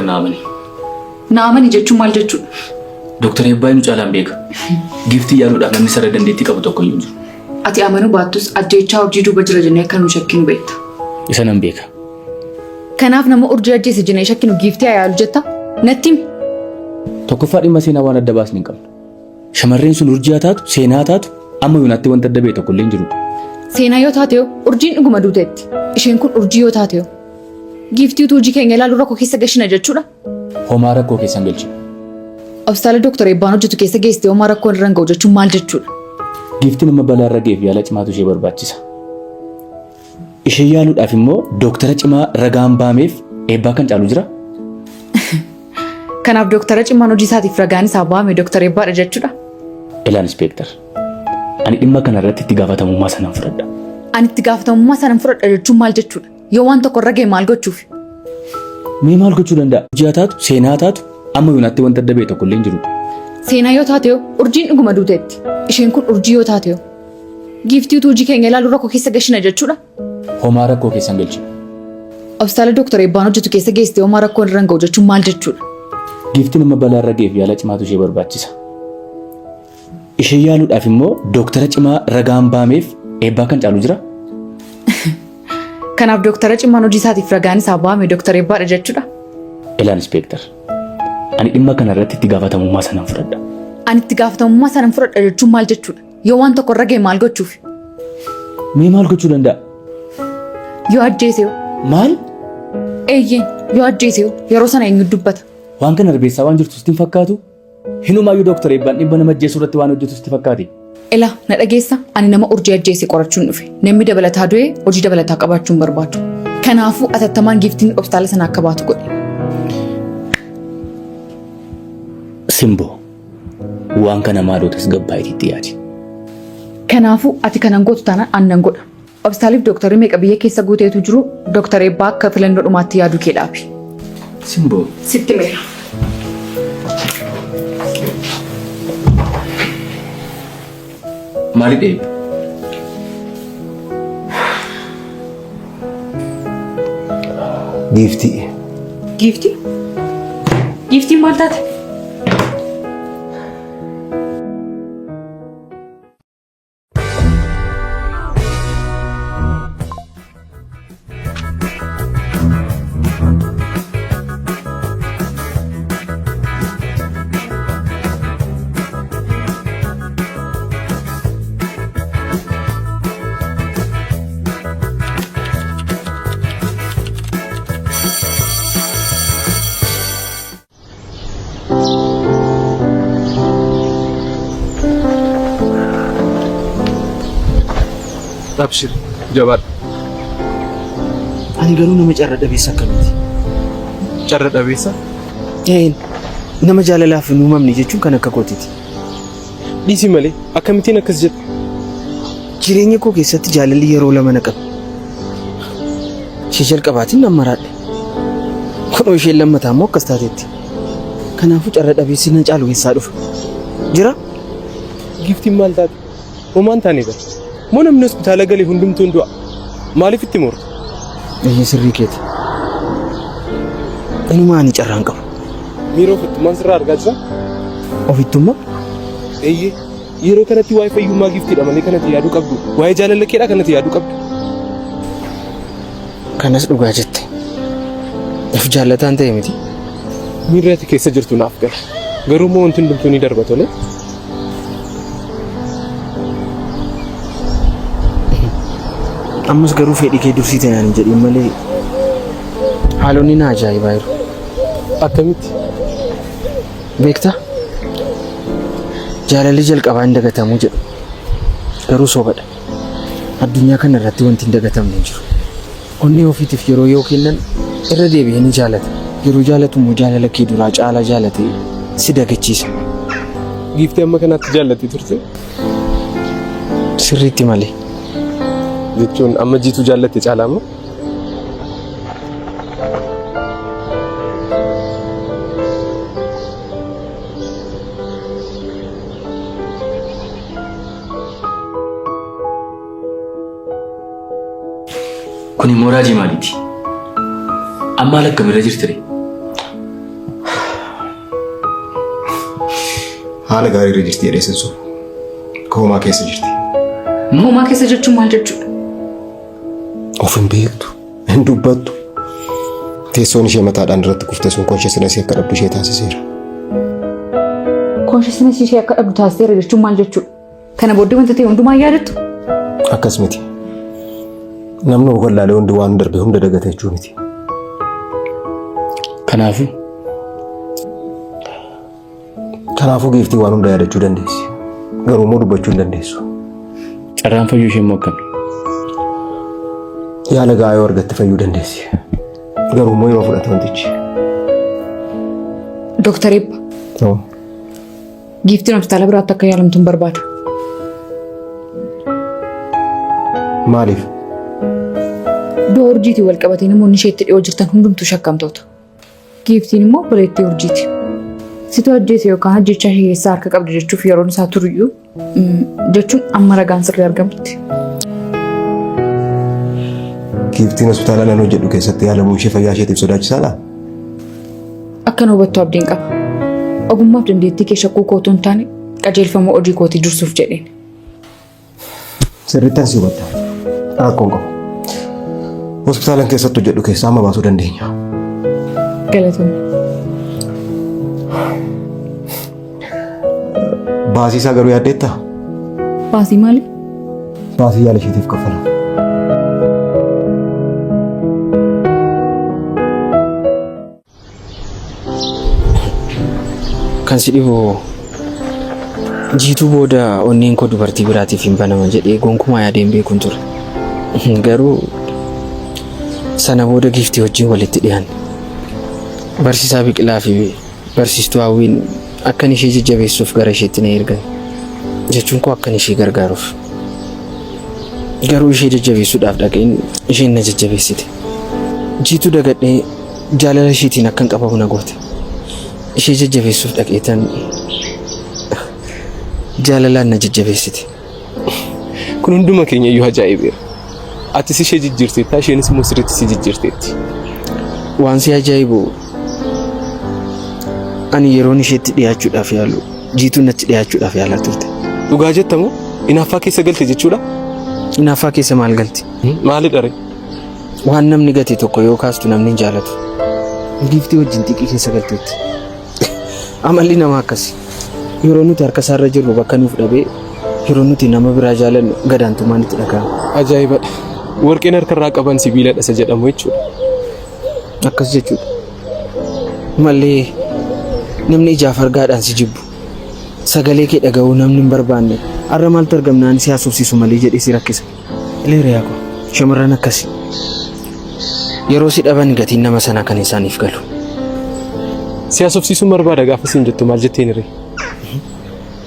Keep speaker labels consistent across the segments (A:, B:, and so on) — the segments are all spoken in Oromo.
A: Na amani.
B: Na amani jechuun maal jechuudha?
A: Dooktar Eebbaa eenyu caalaan beeka. Giiftii yaaluudhaaf namni sarara dandeettii qabu tokko iyyuu hin jiru.
B: Ati amanuu baattus ajjeechaa urjii duuba jira jennee akka nu shakkinu beekta.
A: Isa nan beeka.
B: Kanaaf nama urjii ajjeese jennee shakkinu giiftii haa yaalu jetta? Natti himi.
A: Tokkoffaa dhimma seenaa waan adda baasne hin qabnu. Shamarreen sun urjii haa taatu, seenaa haa taatu, amma yoonaatti wanta adda ba'e tokko illee hin jiru.
B: Seenaa yoo taate hoo urjiin dhuguma duuteetti. Isheen kun urjii yoo taate hoo? Giiftii utuu hojii keenya ilaalu rakkoo keessa gashina jechuudha.
A: Homaa rakkoo keessa hin galchinu.
B: Hospitaala Dooktar Eebbaan hojjetu keessa geessitee homaa rakkoon irra hin ga'u jechuun maal jechuudha?
A: Giiftiin amma balaa irra ga'eef yaala cimaatu ishee barbaachisa. Ishee yaaluudhaaf immoo dooktara cimaa ragaan ba'ameef eebbaa kan caalu jira?
B: Kanaaf dooktara cimaan hojii isaatiif ragaan isaa ba'ame Dooktar Eebbaadha jechuudha.
A: Ilaa Inspeektar, ani dhimma kana irratti itti gaafatamummaa sanan fudhadha.
B: Ani itti gaafatamummaa sanan fudhadha jechuun maal jechuudha? Yoo waan tokko irra ga'e maal gochuuf?
A: Mee maal gochuu danda'a? Hojii haa taatu, seenaa haa taatu, amma yoonaatti wanta adda ba'e tokko illee hin jiru.
B: Seenaa yoo taate hoo urjiin dhuguma duuteetti. Isheen kun urjii yoo taate hoo? Giiftii utuu hojii keenya ilaalu rakkoo keessa gashina jechuudha.
A: Homaa rakkoo keessa hin galchinu.
B: Hospitaala Dooktar Eebbaan hojjetu keessa geessitee homaa rakkoon irra hin ga'u jechuun maal jechuudha?
A: Giiftiin amma balaa irra ga'eef yaala cimaatu ishee barbaachisa. Ishee yaaluudhaaf immoo dooktara cimaa ragaan ba'ameef eebbaa kan caalu jira?
B: Kanaaf dooktara cimaan hojii isaatiif ragaan isaa ba'ame Dooktar Eebbaadha jechuudha.
A: Ilaa Inspeektar, ani dhimma kana irratti itti gaafatamummaa sanan fudhadha.
B: Ani itti gaafatamummaa sanan fudhadha jechuun maal jechuudha? Yoo waan tokko irra ga'e maal gochuuf?
A: Mee maal gochuu danda'a?
B: Yoo ajjeese hoo?
A: Maal?
B: Eeyyeen, yoo ajjeese hoo? Yeroo sana eenyu dubbata?
A: Waan kana arbeessaa waan jirtu sitti hin fakkaatu? Hinumaayyuu Dooktar Eebbaan dhimma nama ajjeesuu irratti waan hojjetu sitti fakkaate?
B: Ela, na dhageessa? Ani nama urjii ajjeese qorachuun dhufe. Namni dabalataa du'e hojii dabalataa qabaachuu hin barbaadu. Kanaafuu atattamaan giiftiin hospitaala sana akka baatu godhi.
A: Simboo, waan kana maaloo tasgabbaa'iitii itti yaadi.
B: Kanaafuu ati kanan gootu taanaan an nan godha. Hospitaaliif dooktarri meeqa biyya keessa guuteetu jiru Dooktar Eebbaa akka filannoo dhumaatti yaaduu kee dhaabi.
A: Simboo.
B: Sitti himeera.
A: Maalidha Eebba?
C: Giiftii.
B: Giiftii? Giiftiin maal taate?
D: Abshir jabaadhu.
E: Ani garuu nama carra dhabeessa akkamiiti?
D: Carra dhabeessa?
E: Een, nama jaalalaaf hin uumamne jechuun kan akka kootiiti.
D: Dhiisi malee akkamittiin akkas jetta?
E: Jireenya koo keessatti jaalalli yeroo lama na qabe. Ishee jalqabaatiin nan maraadhe. Kunoo isheen lammataa immoo akkas taateetti. Kanaafuu carra dhabeessi na caalu eessaa dhufa? Jira?
D: Giiftiin maal taate? Homaa hin taane bara. Moo namni hospitaala gale hundumtuu hin du'a? Maaliif itti moorta?
E: Eeyyee sirrii keeti. Inumaa ani carraa hin qabu.
D: Miira ofittummaan sirraa argaa jira?
E: Ofittummaa?
D: Eeyyee. Yeroo kanatti waa'ee fayyummaa giiftiidha malee kanatti yaaduu qabdu. Waa'ee jaalala keedhaa kanatti yaaduu qabdu.
E: Kanas dhugaa jette. Of jaallataan ta'e miti.
D: Miirri ati keessa jirtu naaf gala. Garuu immoo wanti hundumtuu ni darba tole.
E: Ammas garuu fedhii kee dursite naan hin jedhin malee haalonni na ajaa'ibaa jiru.
D: Akkamitti?
E: Beektaa? Jaalalli jalqabaa hin dagatamuu jedhu. Garuu sobadha. Addunyaa kana irratti wanti hin dagatamne hin jiru. Onnee ofiitiif yeroo yoo kennan irra deebi'ee ni jaalata. Yeroo jaalatu immoo jaalala kee duraa caalaa jaalatee si dagachiisa.
D: Giiftii amma kanaatti jaallattee turte?
E: Sirriitti malee.
D: Jechuun amma jiituu jaallatte caalaa moo?
A: Kun immoo raajii maaliiti? Amma haala akkamirra jirti ree?
C: Haala gaarii irra jirti jedhee sin sobu. Koomaa keessa jirti.
B: Koomaa keessa jechuun maal jechuudha?
C: Of hin beektu, hin dubbattu. Teessoon ishee mataadhaan irratti kufte sun consciousness akka dhabdu ishee taasiseera.
B: Consciousness ishee akka dhabdu taasiseera jechuun maal jechuudha? Kana booddee wanta ta'e hundumaa hin yaadattu?
C: Akkas miti. Namni of wallaalee hundi waan darbe hunda dagata jechuu miti.
A: Kanaafuu
C: Kanaafuu giiftii waan hunda yaadachuu dandeessi. Garuu immoo dubbachuu hin dandeessu.
A: Carraan fayyuu ishee immoo akkami?
C: Yaala gahaa yoo argatte fayyuu dandeessi. Garuu immoo yeroo fudhata wantichi.
B: Dooktar Eebba. Giiftiin hospitaala biraatti akka yaalamtu hin barbaadu.
C: Maaliif?
B: Du'a urjiitiin wal qabatee namoonni isheetti dhiyoo jirtan hundumtuu shakkamtoota. Giiftiin immoo obboleettii urjiiti. Situ ajjeese yookaan ajjechaa ishee keessaa harka qabda jechuuf yeroon isaa turuyyuu jechuun amma ragaan sirrii argamutti.
C: Giiftiin hospitaala nan hojjedhu keessatti yaalamuun ishee fayyaa isheetiif sodaachisaadha?
B: Akka na hubattu abdiin qaba. Ogummaaf dandeettii kee shakkuu koo utuu hin taane qajeelfama hojii kootii dursuuf jedheen.
C: Sirrittan si hubadha. Rakkoon qabu. Hospitaalan keessatti hojjedhu keessaa amma baasuu dandeenya.
B: Galatoomi.
C: Baasii isaa garuu yaaddeettaa?
B: Baasii maali?
C: Baasii yaala isheetiif kaffala.
E: Kan si dhibu jiituu booda onneen koo dubartii biraatiif hin banama jedhee gonkumaa yaadee hin beekun ture. Garuu sana booda giiftii wajjin walitti dhiyaanne. Barsiisaa Biqilaa fi barsiistuu Hawwiin akkan ishee jajjabeessuuf gara isheetti na ergan. Jechuun koo akkan ishee gargaaruuf. Garuu ishee jajjabeessuudhaaf dhaqeen isheen na jajjabeessite. Jiituu dagadhee jaalala isheetiin akkan qabamu na goote. Ishee jajjabeessuuf dhaqeetan jaalalaan na jajjabeessite.
D: Kun hunduma keenya iyyuu ajaa'ibeera. Atis ishee jijjiirteetta, isheenis immoo sirriitti si jijjiirteetti.
E: Waan si ajaa'ibu ani yeroon isheetti dhiyaachuudhaaf yaalu jiituun natti dhiyaachuudhaaf yaalaa turte.
D: Dhugaa jetta moo? Inaaffaa keessa galte jechuudha?
E: Inaaffaa keessa maal galti?
D: Maalidha ree?
E: Waan namni gate tokko yoo kaastu namni hin jaalatu. Giiftii wajjin xiiqii keessa galteetti. Amalli namaa akkasi. Yeroo nuti harka isaarra jirru bakka nuuf dhabee yeroo nuti nama biraa jaalannu gadaantummaan itti dhaga'ama.
D: Ajaa'ibadha. Warqeen harkarraa qaban sibiiladha isa jedhamu jechuudha.
E: Akkas jechuudha. Malee namni ijaaf argaadhaan si jibbu. Sagalee kee dhaga'uu namni hin barbaanne har'a maaltu argamnaan si haasofsiisu malee jedhee si rakkisa. Hiriyaa koo shamarran akkasi. Yeroo si dhaban gatiin nama sanaa kan isaaniif galu.
D: Si haasofsiisuun barbaada gaafa siin jettu maal jetteen ree?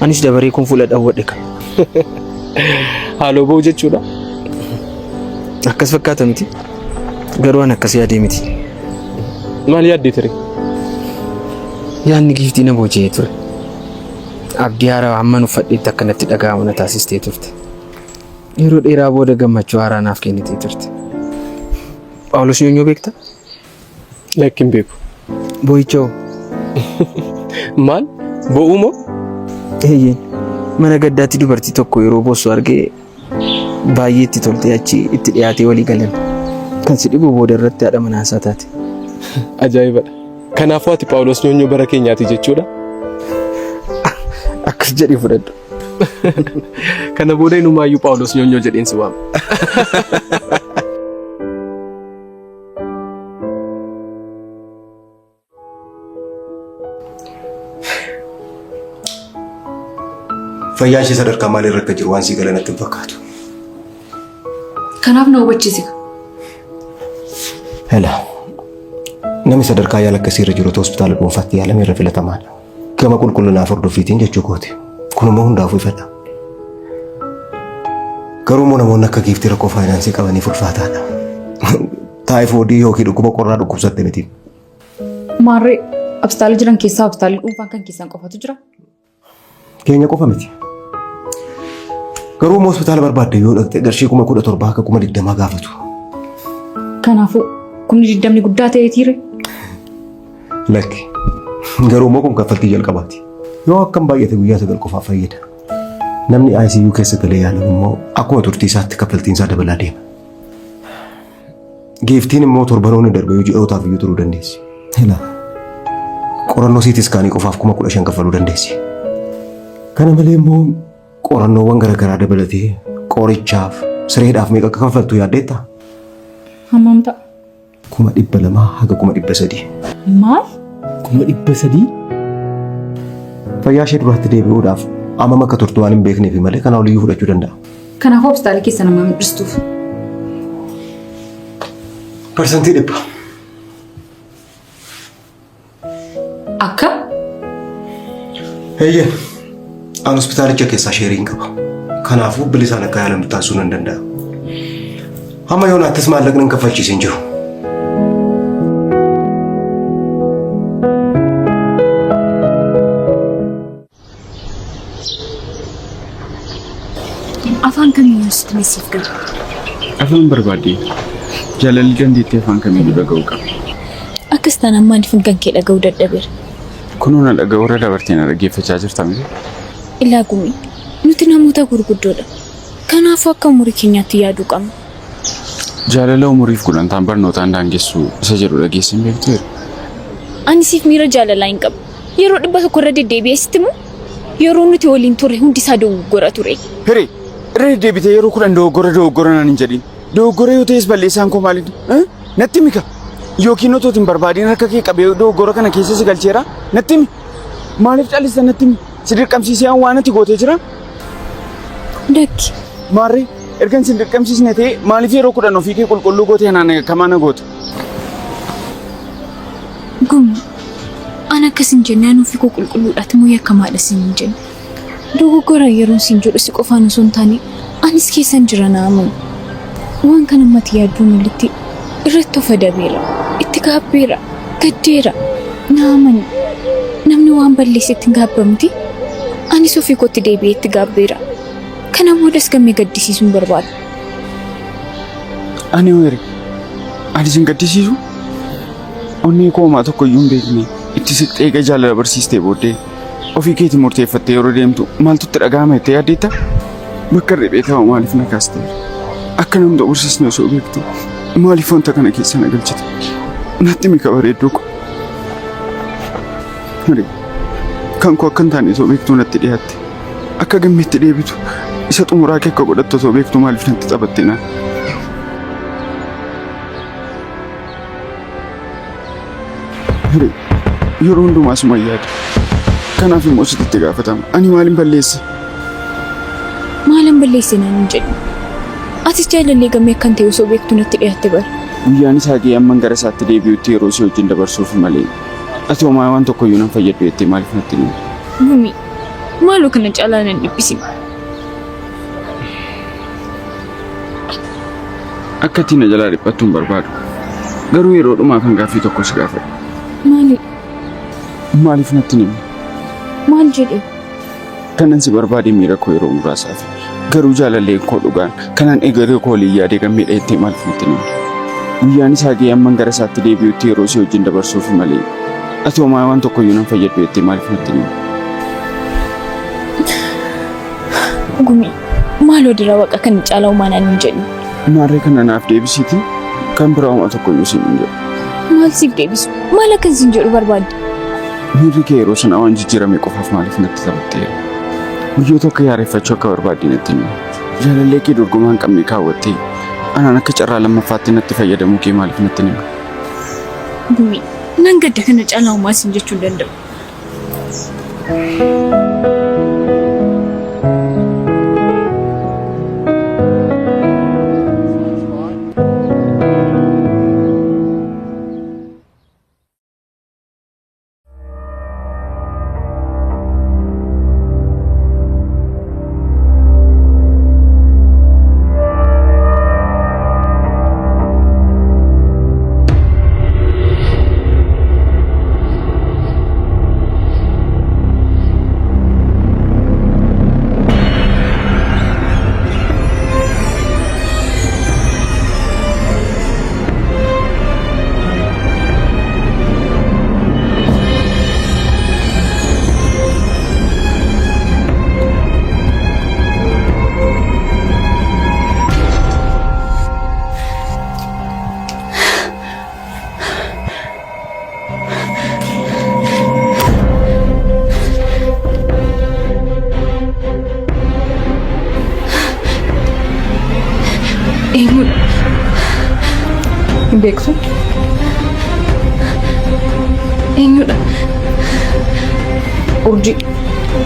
E: Anis dabaree kun fuula dhawwadhe ka.
D: Haaloo ba'uu jechuudha.
E: Akkas fakkaata miti. Garuu an akkas yaadee miti.
D: Maal yaaddee ture?
E: Yaadni giiftii na booji'ee ture. Abdii haaraa hamman uffadheetti akka natti dhaga'amu na taasistee turte. Yeroo dheeraa booda gammachuu haaraa naaf kennitee turte. Phaawulos Nyoonyoo beekta?
D: Lakki hin beeku.
E: Boo'icha hoo?
D: Maal? Bo'uu moo?
E: Eeyyeen. Mana gaddaatti dubartii tokko yeroo boossu argee baay'ee itti toltee achi itti dhiyaatee walii galan. Kan si dhibu booda irratti haadha manaa isaa taate.
D: Ajaa'ibadha. Kanaafuu ati Phaawulos Nyoonyoo bara keenyaati jechuudha.
E: Akkas jedhii fudhadhu.
D: Kana booda inumaayyuu Phaawulos Nyoonyoo jedheen si waama.
C: Fayyaan ishee sadarkaa maalirra akka jiru waan sii gala natti hin fakkaatu.
B: Kanaaf na hubachiisi.
C: Hela. Namni sadarkaa yaala akkasii irra jiru hospitaala dhuunfaatti yaalame irra filatamaadha. Gama qulqullinaaf hordoffiitiin jechuu kooti. Kun immoo hundaafuu ifadha. Garuu immoo namoonni akka giiftii rakkoo faayinaansii qabaniif ulfaataadha. Taayifoodii yookiin dhukkuba qorraa dhukkubsatte miti.
B: Maarree hospitaala jiran keessaa hospitaalli dhuunfaan kan keessan qofatu jira.
C: Keenya qofa miti. Garuu immoo hospitaala barbaadde yoo dhaqxe qarshii 17,000 akka 20,000 gaafatu.
B: Kanaafuu 20,000 guddaa ta'eetiire.
C: Lakki. Garuu immoo kun kaffaltii jalqabaati. Yoo akkam baay'ate guyyaa 9 qofaaf fayyada. Namni ICU keessa galee yaalamu immoo akkuma turtii isaatti kaffaltiin isaa dabalaa deema. Giiftiin immoo torbanoonni darbe ji'ootaaf iyyuu turuu dandeessi. Ilaa qorannoo CT scan qofaaf 15,000 kaffaluu dandeessi. Kana malee immoo qorannoowwan garaagaraa dabalatee qorichaaf sireedhaaf meeqa akka kaffaltu yaaddeettaa?
B: Hammam ta'a?
C: 200,000 haga 300,000.
B: Maal?
A: 300,000?
C: Fayyaa ishee duraatti deebi'uudhaaf hammam akka turtu waan hin beekneef malee kanaa oliyyuu fudhachuu danda'a.
B: Kanaafuu hospitaala keessa nama mul'istuuf.
C: 100%.
B: Akka?
C: Eeyyee. An hospitaalicha keessaa share iin qaba. Kanaafuu bilisaan akka yaalamtu taasisuu nan danda'a. Hamma yoonaattis maallaqni hin kaffalchiisin jiru.
F: Afaan kamiyyuu sitti siif gala.
G: Afaan barbaadde jaalalli dandeettii afaan kamiyyuu dhaga'uu qaba.
F: Akkas taanaan maaliif kan kee dhaga'uu dadhabeera?
G: Kunoo na dhaga'uu irra dabartee na dhaggeeffachaa jirta miti?
F: Ilaa Gumii, nuti namoota gurguddoodha. Kanaafuu akka umurii keenyaatti yaaduu qabna.
G: Jaalala umuriif gulantaan barnootaan daangessu isa jedhu dhageessee hin beektu?
F: Ani siif miira jaalalaa hin qabu. Yeroo 100 irra deddeebi'ee sitti himu, yeroo nuti waliin turre hundi isaa dogoggora ture.
G: Hiree, irra deddeebitee yeroo 10 dogoggora dogoggora naan hin jedhin. Dogoggora yoo ta'es balleessaan koo maali? Natti himi ka. Yookiin otoo hin barbaadiin harka kee qabee dogoggora kana keessa si galcheera? Natti himi. Maaliif callista natti himi? Si dirqamsiisee waan ati gootee jira?
F: Dakki.
G: Maarree, ergan si dirqamsiisne ta'e maaliif yeroo 10 ofii kee qulqulluu gootee anaan akkamaa na goota?
F: Gumi, an akkas hin jenne, an ofii koo qulqulluudhaati moo yakkamaadha siin hin jenne. Dogoggora yeroon siin jedhu si qofaan osoo hin taane anis keessan jira na amanu. Waan kana ammatti yaadduun olitti irratti of adabeera, itti gaabbeera, gaddeera. Na amani. Namni waan balleessetti hin gaabbamti. Anis ofii kootti deebi'ee itti gaabbeera. Kana boodas gammee gaddisiisuu hin barbaadu.
G: Ani weere. Ani sin gaddisiisu? Onnee koo homaa tokko iyyuu hin beekne itti siqxee eega jaalala barsiistee booddee ofii keetii murteeffattee yeroo deemtu maaltu itti dhaga'ama jettee yaaddeetta? Bakka riphee taa'u maaliif na kaaste? Akka namni xumursiisne osoo beektu maaliif wanta kana keessa na galchite? Natti mika bareedduu ko. Hiree, kan koo akka hin taane osoo beektuu natti dhiyaatte. Akka gammeetti deebitu isa xumuraa kee akka godhattu osoo beektuu maaliif natti taphatte naan? Hiree, yeroo hundumaa suma yaada. Kanaaf immoo sitti itti gaafatama. Ani maalin balleesse?
F: Maalan balleesse naan hin jedhin. Atis jaalallee gammee akkan ta'e osoo beektu natti dhiyaatte bara.
G: Guyyaan isaa ga'ee amman gara isaatti deebi'utti yeroo si wajjin dabarsuuf malee. Ati homaa waan tokko iyyuu nan fayyaddu jettee maaliif natti himte?
F: Gumii, maaloo kana caalaa nan dhiphisin.
G: Akka ittiin na jalaa dhiphattu hin barbaadu. Garuu yeroo dhumaa kan gaaffii tokko si gaafadha.
F: Maali?
G: Maaliif natti hin himne?
F: Maal jedhe?
G: Kanan si barbaade miira koo yeroo muraasaaf. Garuu jaalalleen koo dhugaan kanaan egeree koo waliin yaadee gammeedha jettee maaliif natti hin himne? Guyyaan isaa ga'ee amman gara isaatti deebi'utti yeroo si wajjin dabarsuuf malee. Ati homaa waan tokko iyyuu nan fayyaddu jettee maaliif natti hin himne?
F: Gumii, maaloo dira waqa kana caalaa homaa naan hin jedhin.
G: Maarree kana naaf deebisiiti kan biraa homaa tokko iyyuu siin hin jedhu.
F: Maal siif deebisu? Maal akkan siin jedhu barbaadde?
G: Miirri kee yeroo sana waan jijjiirame qofaaf maaliif natti taphatteera? Guyyoota akka yaareffachuu akka barbaadde natti himi. Jaalallee kee dorgomaa hin qabne kaawwattee anaan akka carraa lammaffaatti natti fayyadamuu kee maaliif natti hin himne?
F: Gumii, nan gadda kana caalaa homaa siin jechuu hin danda'u.
B: Beektu?
F: Eenyudha?
B: Urjii.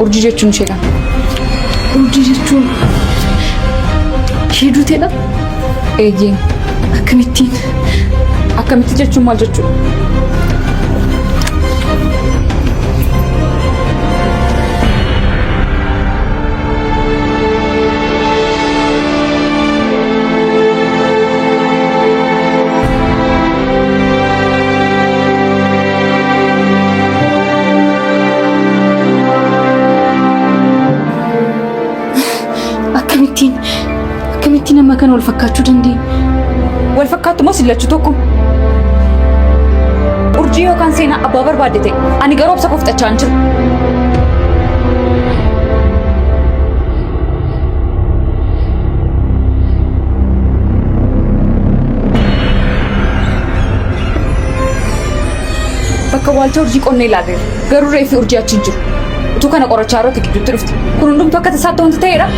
B: Urjii jechuun ishee kana.
F: Urjii jechuun ishee duuteedha?
B: Eeyyeen.
F: Akkamittiin?
B: Akkamitti jechuun maal jechuudha?
F: Akkamittiin akkamittiin amma kana wal fakkaachuu dandeenya?
B: Wal fakkaattu moo sillachuu tokko? Urjii yookaan seenaa abbaa barbaadde ta'e ani garuu obsa koo fixachaa hin jiru. Bakka waalcha urjii qonnee ilaalleerra. Garuu reeffi urjii achi hin jiru. Utuu kana qorachaa irratti gidduutti dhufte. Kun hundumtuu akka tasaatti wanti ta'edha.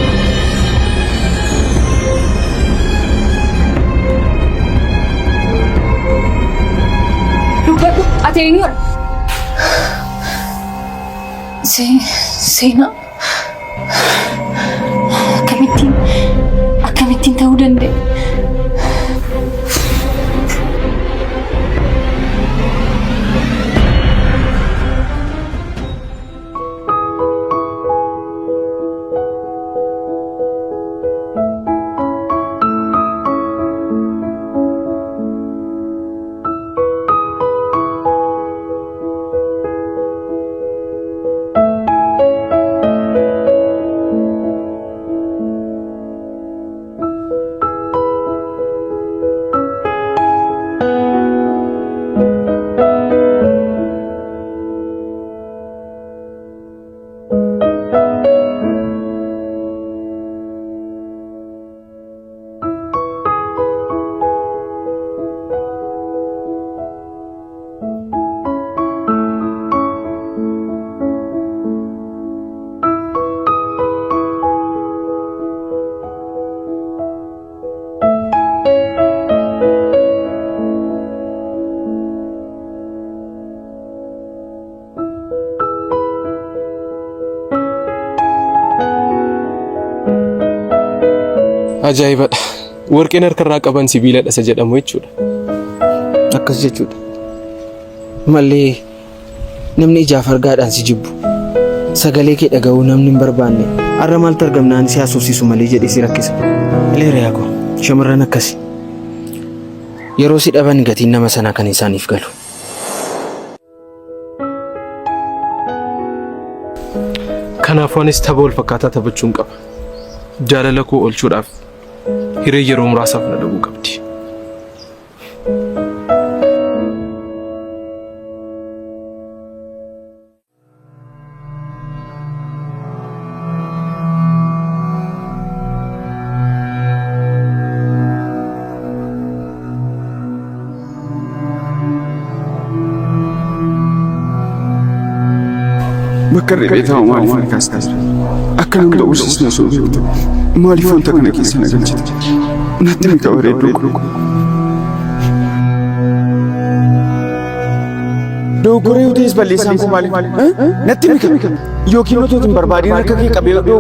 B: Dubbadhu ati eenyudha?
F: Seenaa akkamittiin akkamittiin ta'uu danda'e?
D: Ajaa'ibadha. Warqeen harkarraa qaban sibiiladha isa jedhamu jechuudha.
E: Akkas jechuudha. Malee namni ijaaf argaadhaan si jibbu. Sagalee kee dhaga'uu namni hin barbaanne. Har'a maaltu argamnaan si haasofsiisu malee jedhee si rakkisa. Leera koo shamarran akkasi. Yeroo si dhaban gatiin nama sanaa kan isaaniif galu.
D: Kanaafuu anis tapha wal fakkaataa taphachuun qaba. Jaalala koo oolchuudhaaf hiree yeroo muraasaaf na dhabuu qabdi.
G: Bakka riphee taa'u maaliif na kaasta? Akka namni ta'uusis na osoo beektu maaliif wanta kana keessa na galchite? Natti mika bareedduu koo. Dogoggora yoo ta'es balleessaan koo maaliif? Natti mika yookiin otoo hin barbaadiin harka kee qabee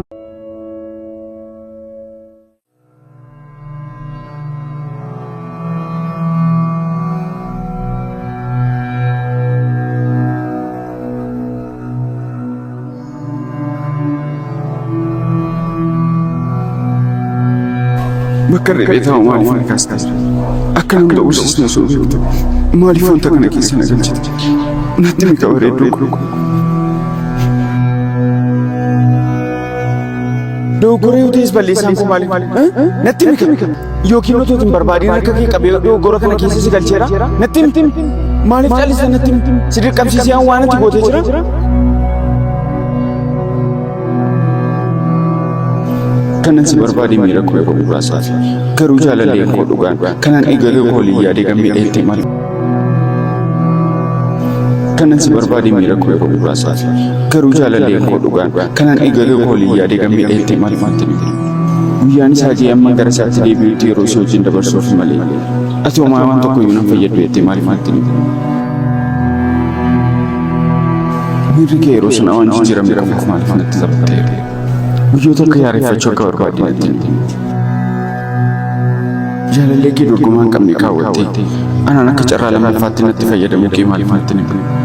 G: Bakka riphee taa'u maaliif na kaasta? Akka namni ta'uusis na osoo beektu maaliif wanta kana keessa na galchite? Natti mika bareedduu koo. Dogoggora yoo ta'es balleessaan koo maaliif? Natti himi. Yookiin otoo hin barbaadiin harka kee qabee dogoggora kana keessa si galcheera? Natti himi. Maaliif callista natti himi? Si dirqamsiisee waan ati gootee jira? Kanan si barbaade miira koo yeroo muraasaaf. Garuu jaalalleen koo dhugaan kanaan eegalee koo waliin yaadee gammee dheettee maal? Kanan si barbaade miira koo yeroo muraasaaf. Garuu jaalalleen koo dhugaan kanaan eegalee koo waliin yaadee gammee dheettee maal maal ta'e? Guyyaan isaa ga'ee amma gara isaatti deebi'utti yeroo si wajjin dabarsuuf malee. Ati homaa waan tokko iyyuu nan fayyaddu jettee maaliif natti hin himne? Miirri kee yeroo sana waan jijjiirame qabuuf maaliif natti taphattee? Guyyoota akka yaareffachuu akka barbaadde natti hin himne. Jaalallee kee dorgomaa hin qabne kaawwattee anaan akka carraa lammaffaatti natti fayyadamuu kee maaliif natti hin himne?